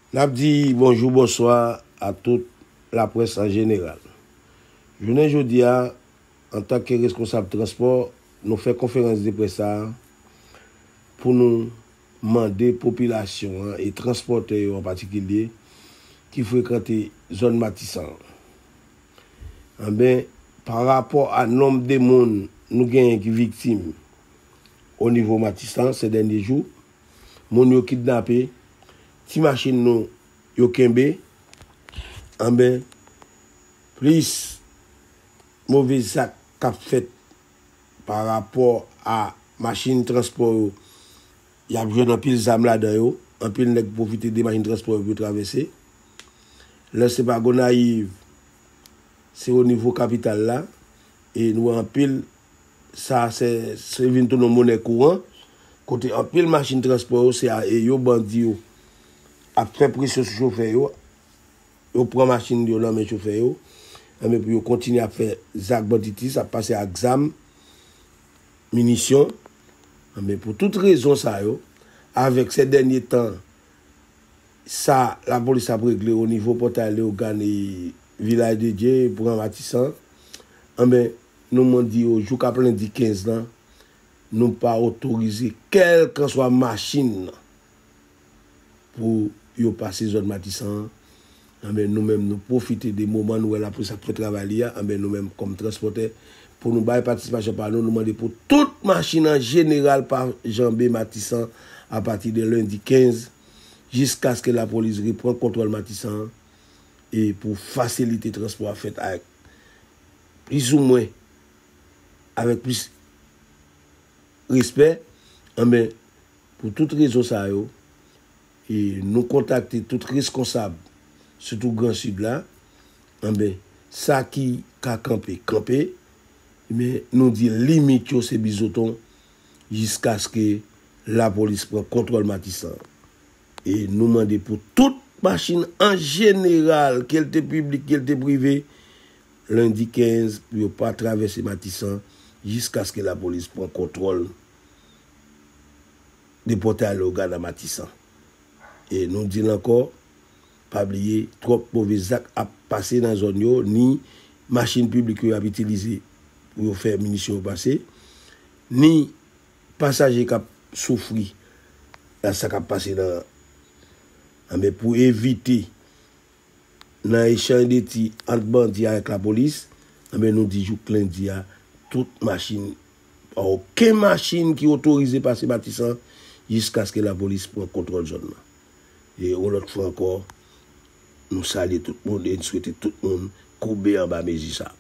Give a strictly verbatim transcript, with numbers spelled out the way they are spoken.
N ap di bonjou, bonswa a tout laprès an jeneral. Jounen jodi a, antanke reskonsab transpò, nou fè konferans de près sa a pou nou mande popilasyon an e transpòtè yo an patikilye ki frekante zòn Matisan an. Anben, pa rapò a nonb de moun nou genyen ki viktim o nivo Matisan se dènye jou, moun yo kidnape, ti machin nou yo kenbe, anben, plis move zak k ap fèt pa rapò a machin transpò yo, y ap jwenn anpil zam ladan yo, anpil nèg pwofite de machin transpò yo pou yo travèse. Lè se pa Gonayiv, se o nivo kapital la, e nou wè anpil sa se, se vin tounen yon monè kouran, kote anpil machin transpò yo, se a e yo bandi yo ap fè presyon sou chofè yo, yo pran machin yo nan men chofè yo, anben pou yo kontinye ap fè zak banditis, ap pase ak zam, minisyon, anben pou tout rezon sa yo, avèk se dènye tan, sa lapolis ap regle o nivo Pòtay Leyogàn e Vilaj de Dye, pran Matisan, anben, nou mande yo jou k ap lendi kenz lan, nou pa otorize kèlkanswa machin nan pou yo pase zòn Matisan an. Anben, nou menm, nou pwofite de moman nou wè lapolis ap fè travay li a. Anben, nou menm, kòm transpòtè, pou nou bay patisipasyon pa nou, nou mande pou tout machin an jeneral pa janbe Matisan apati de lendi kenz, jiskaske lapolis repran kontwòl Matisan an, e pou fasilite transpò a fèt avèk plis ou mwen, avèk plis respè, anben, pou tout rezon sa yo, e nou kontakte tout reskonsab, sitou Gran Sid la, anben, sa ki ka kanpe, kanpe, men nou di limit yo se Bizoton, jiskaske lapolis pran kontwòl Matisan. E nou mande pou tout machin an jeneral, ke l te piblik, ke l te prive, lendi kenz, pou yo pa travèse Matisan, jiskaske lapolis pran kontwòl de Pòtay Leyogàn a Matisan. E nou di l ankò, pa bliye, twòp move zak ap pase nan zòn yo, ni machin piblik yo y ap itilize pou yo fè minisyon yo pase, ni pasaje k ap soufri nan sa k ap pase nan, anben, pou evite nan echanj de ti ant bandi avèk lapolis, anben, nou di jouk lendi a, tout machin, pa okenn machin ki otorize pase Matisan jiskaske lapolis pran kontwòl zòn nan. E yon lòt fwa ankò, nou salye tout moun e n swete tout moun koube anba mezi sa.